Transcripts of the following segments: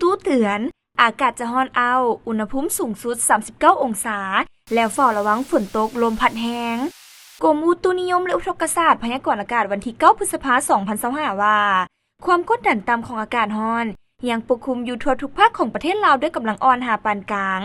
ຕຸເຕືອນ, ອາກາດຈະຮ້ອນອ້າວ, ອຸນຫະພູມສູງສຸດສາມສິບເກົ້າອົງສາ ແລະ ເຝົ້າລະວັງຝົນຕົກ, ລົມພັດແຮງ. ກົມອຸຕຸນິຍົມ ແລະ ອຸທົກກະສາດ ພະຍາກອນອາກາດວັນທີເກົ້າ ພຶດສະພາ ສອງພັນຊາວຫ້າ ວ່າ ຄວາມກົດດັນຕ່ຳຂອງອາກາດຮ້ອນ ຍັງປົກຄຸມຢູ່ທົ່ວທຸກພາກຂອງປະເທດລາວດ້ວຍກຳລັງອ່ອນຫາປານກາງ,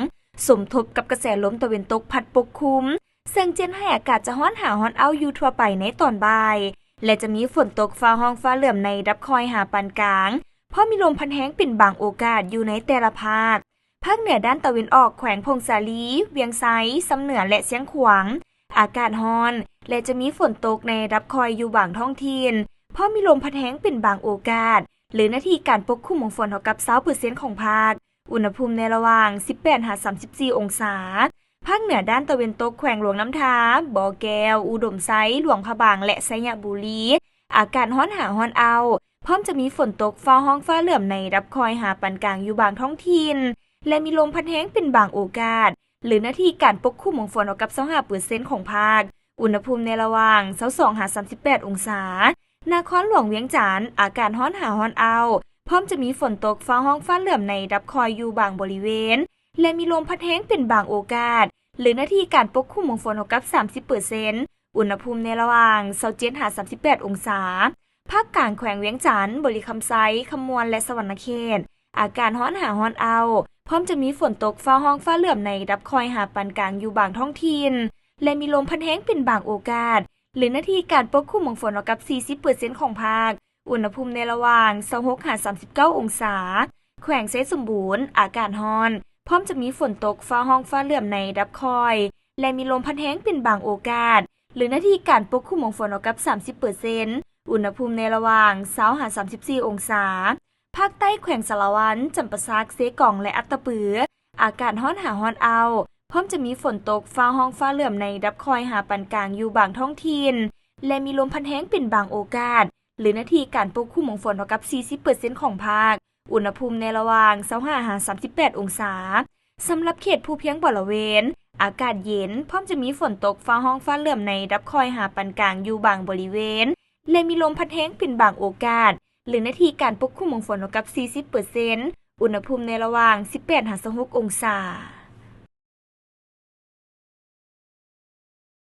ສົມທົບກັບກະແສລົມຕາເວັນຕົກພັດປົກຄຸມ, ເຊິ່ງຈະເຮັດໃຫ້ອາກາດຈະຮ້ອນຫາຮ້ອນອ້າວຢູ່ທົ່ວໄປໃນຕອນບ່າຍ ແລະ ຈະມີຝົນຕົກຟ້າຮ້ອງຟ້າເຫຼື້ອມໃນລະດັບຄ່ອຍຫາປານກາງ, ພ້ອມມີລົມພັດແຮງເປັນບາງໂອກາດຢູ່ໃນແຕ່ລະພາກ. ພາກເໜືອດ້ານຕາເວັນອອກ ແຂວງຜົ້ງສາລີ, ວຽງໄຊ, ຊຳເໜືອ ແລະ ຊຽງຂວາງ ອາກາດຮ້ອນ ແລະ ຈະມີຝົນຕົກໃນລະດັບຄ່ອຍຢູ່ບາງທ້ອງຖິ່ນ, ພ້ອມມີລົມພັດແຮງເປັນບາງໂອກາດ ຫຼື ເນື້ອທີ່ການປົກຄຸມຂອງຝົນເທົ່າກັບຊາວເປີເຊັນຂອງພາກ. ອຸນຫະພູມໃນລະຫວ່າງສິບແປດຫາສາມສິບສີ່ອົງສາ. ພາກເໜືອດ້ານຕາເວັນຕົກ ແຂວງຫຼວງນ້ຳທາ, ບໍ່ແກ້ວ, ອຸດົມໄຊ, ຫຼວງພະບາງ ແລະ ໄຊຍະບູລີ ອາກາດຮ້ອນຫາຮ້ອນອ້າວ, ພ້ອມຈະມີຝົນຕົກ, ຟ້າຮ້ອງຟ້າເຫຼື້ອມໃນລະດັບຄ່ອຍຫາປານກາງຢູ່ບາງທ້ອງຖິ່ນ ແລະ ມີລົມພັດແຮງເປັນບາງໂອກາດ ຫຼື ເນື້ອທີ່ການປົກຄຸມຂອງຝົນເທົ່າກັບຊາວຫ້າເປີເຊັນຂອງພາກ. ອຸນຫະພູມໃນລະຫວ່າງຊາວສອງຫາສາມສິບແປດອົງສາ. ນະຄອນຫຼວງວຽງຈັນ ອາກາດຮ້ອນຫາຮ້ອນອ້າວ, ພ້ອມຈະມີຝົນຕົກ, ຟ້າຮ້ອງຟ້າເຫຼື້ອມໃນລະດັບຄ່ອຍຢູ່ບາງບໍລິເວນ ແລະ ມີລົມພັດແຮງເປັນບາງໂອກາດ ຫຼື ເນື້ອທີ່ການປົກຄຸມຂອງຝົນເທົ່າກັບສາມສິບເປີເຊັນ. ອຸນຫະພູມໃນລະຫວ່າງຊາວເຈັດຫາສາມສິບແປດອົງສາ. ພາກກາງແຂວງວຽງຈັນ, ບໍລິຄຳໄຊ, ຄຳມ່ວນ ແລະ ສະຫວັນນະເຂດ ອາກາດຮ້ອນຫາຮ້ອນອ້າວ, ພ້ອມຈະມີຝົນຕົກ, ຟ້າຮ້ອງຟ້າເຫຼື້ອມໃນລະດັບຄ່ອຍຫາປານກາງຢູ່ບາງທ້ອງຖິ່ນ ແລະ ມີລົມພັດແຮງເປັນບາງໂອກາດ ຫຼື ເນື້ອທີ່ການປົກຄຸມຂອງຝົນເທົ່າກັບສີ່ສິບເປີເຊັນຂອງພາກ. ອຸນຫະພູມໃນລະຫວ່າງຊາວຫົກຫາສາມສິບເກົ້າອົງສາ. ແຂວງໄຊສົມບູນ ອາກາດຮ້ອນ, ພ້ອມຈະມີຝົນຕົກ, ຟ້າຮ້ອງຟ້າເຫຼື້ອມໃນລະດັບຄ່ອຍ ແລະ ມີລົມພັດແຮງເປັນບາງໂອກາດ ຫຼື ເນື້ອທີ່ການປົກຄຸມຂອງຝົນເທົ່າກັບສາມສິບເປີເຊັນ. ອຸນຫະພູມໃນລະຫວ່າງຊາວຫາສາມສິບສີ່ອົງສາ. ພາກໃຕ້ແຂວງສາລະວັນ, ຈຳປາສັກ, ເຊກອງ ແລະ ອັດຕະປື ອາກາດຮ້ອນຫາຮ້ອນອ້າວ, ພ້ອມຈະມີຝົນຕົກ, ຟ້າຮ້ອງຟ້າເຫຼື້ອມໃນລະດັບຄ່ອຍຫາປານກາງຢູ່ບາງທ້ອງຖິ່ນ ແລະ ມີລົມພັດແຮງເປັນບາງໂອກາດ ຫຼື ເນື້ອທີ່ການປົກຄຸມຂອງຝົນເທົ່າກັບສີ່ສິບເປີເຊັນຂອງພາກ. ອຸນຫະພູມໃນລະຫວ່າງຊາວຫ້າຫາສາມສິບແປດອົງສາ. ສຳລັບເຂດພູພຽງບໍລະເວນ ອາກາດເຢັນ, ພ້ອມຈະມີຝົນຕົກ, ຟ້າຮ້ອງຟ້າເຫຼື້ອມໃນລະດັບຄ່ອຍຫາປານກາງຢູ່ບາງບໍລິເວນ ແລະ ມີລົມພັດແຮງເປັນບາງໂອກາດ ຫຼື ເນື້ອທີ່ການປົກຄຸມຂອງຝົນເທົ່າກັບສີ່ສິບເປີເຊັນ. ອຸນຫະພູມໃນລະຫວ່າງສິບແປດຫາຊາວຫົກອົງສາ.